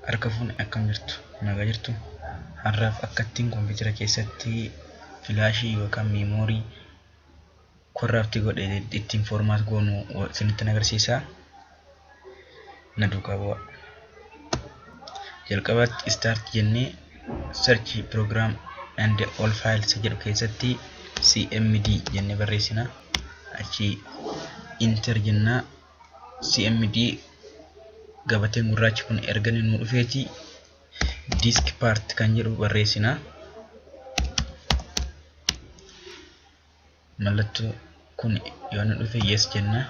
Harka fuune akkam jirtu? Nagaa jirtu? Har'aaf akkattiin kompiitara keessatti filaashii yookaan meemoorii corrupt godhe ittiin formaat goonu isinitti agarsiisa. Na duukaa bu'aa. Jalqabatti start jennee search program and all files jedhu keessatti cmd jennee barreessina. Achi enter jennaa. Cmd gabateen gurraachi kun erga inni nu dhufeeti disk part kan jedhu barreessina. Mallattoo kun yoo nu dhufe yes jenna.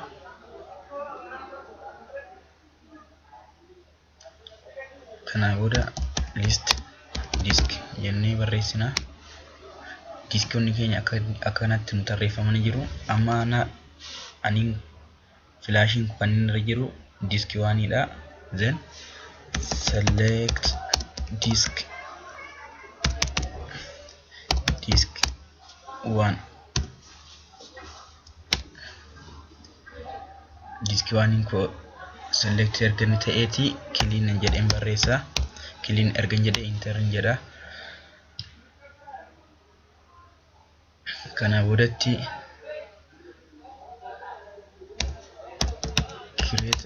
Kanaa booda list disk jennee barreessina. Diskonni keenya akka kanatti nu tarreeffamanii jiru. Amma ani filaashiin kan inni irra jiru disk waanidha. Then select disk disk 1 disk waaniin koo select erga inni ta'eeti clean jedheen barreessa. Clean erga jedhee enter jedha. Kanaa boodatti create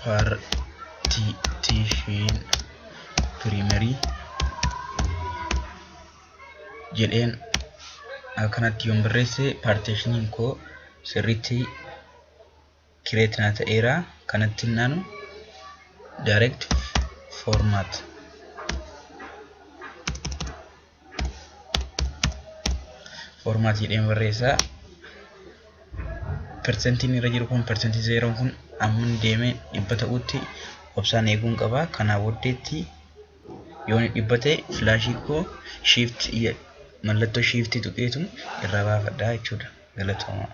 partition primary jedheen akkanatti yoon barreesse partitioniin koo sirriitti create naa ta'eera. Kanatti naanu direct format format jedheen barreessa. Persentiin irra jiru kun persentii zeeroon kun amma deemee 100 ta'utti obsaan eeguun qaba. Kanaa booddeetti yoo inni 100 ta'e filaashii koo shift mallattoo shift tuqeetu irraa baafadha jechuudha. Galatoomaa.